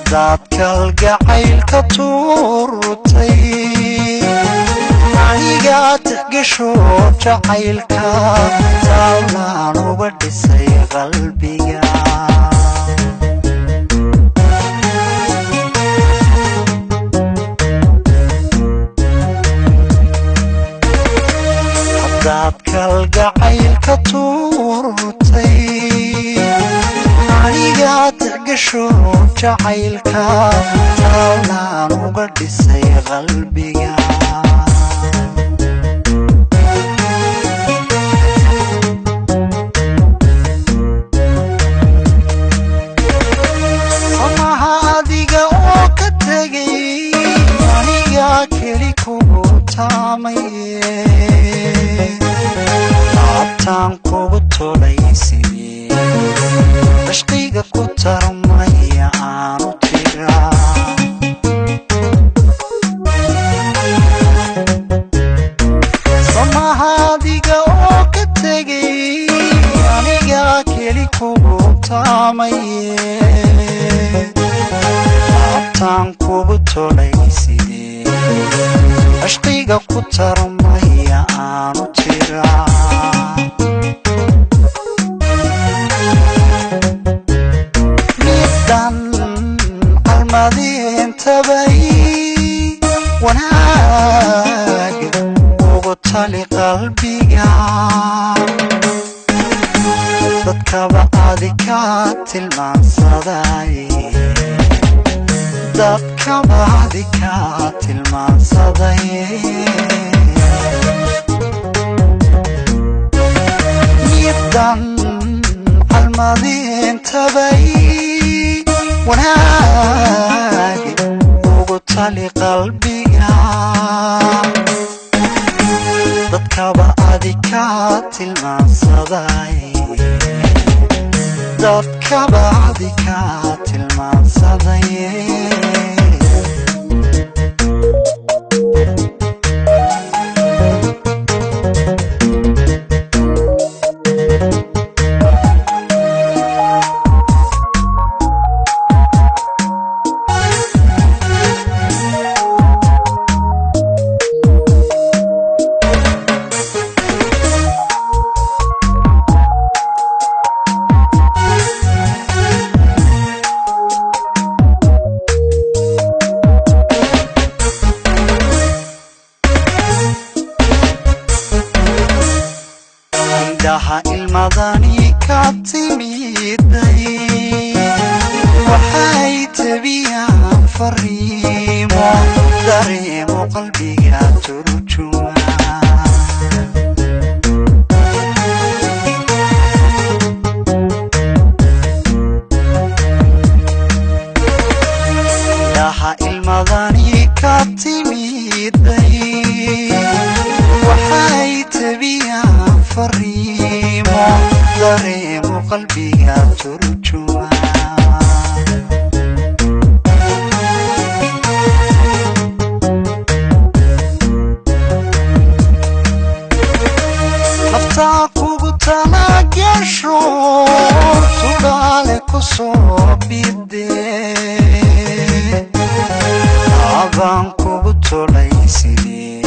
Haddaad kalgacaylka tuurtay, anigaa tixgasho jacaylka taalaan uga dhisay qalbiga. Haddaad kalgacaylka tuurtay, anigaa tixgasho jacaylka taalaan uga dhisay qalbiga. Samaha adiga oo ka tegay, anigaa keli kugu taamaye, laabtaan kugu tolay sidee cishqiga ku tarmaya aanu tiraa. Samaha adiga oo ka tegay, anigaa keli kugu taamaye, laabtaan kugu tolay sidee cishqiga ku tarmaya aanu tiraa. Midan calmadiintabay wanaag ugu tali qalbiga, dadkaba adi ka tilmaansaday, dadkaba adi ka tilmaansaday. Midan calmadiintabay wanaag ugu tali qalbiga, dadkaba adi ka tilmaansaday, dadkaba adi ka tilmaansaday. Indhaha ilmadani ka timiday waxay tabiyaan fariimo dareemo qalbiga turjuma. Indhaha ilmadani ka timiday waxay tabiyaan fariimo dareemo qalbiga turjuma. Naftaa kugu talagasho tudhaale ku soo bidee, abaan kugu tolay sidee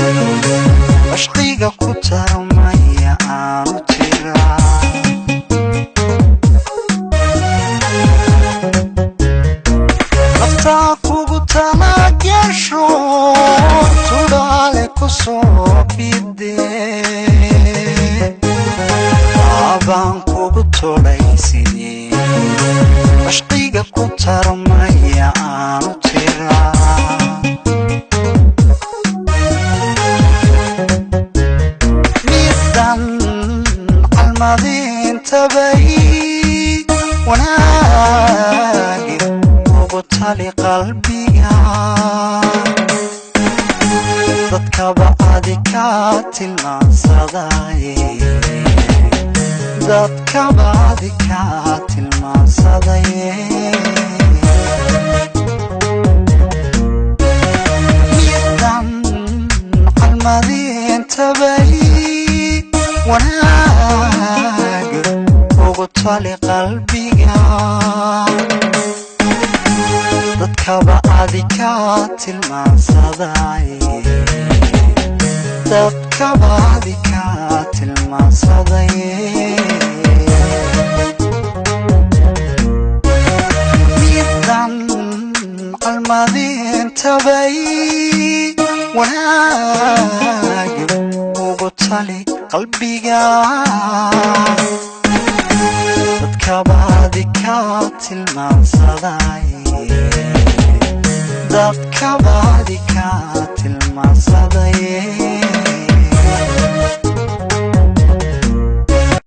cishqiga ku tarmaya aanu tiraa. Naftaa kugu talagasho tudhaale ku soo bidee, abaan kugu tolay sidee cishqiga ku tarmaya aanu tiraa. Midan calmadiintabay wanaag ugu tali qalbiga, dadkaba adi ka tilmaansaday, dadkaba adi ka tilmaansaday. Midan calmadiintabay wanaag ugu tali qalbiga, Dadkaba adika tilmaansaday, dadkaba adika tilmaansaday. Midan calmadintabay wanaag ugu tali qalbiga, dadkaba adika tilmaansaday, dadkaba adika tilmaansaday.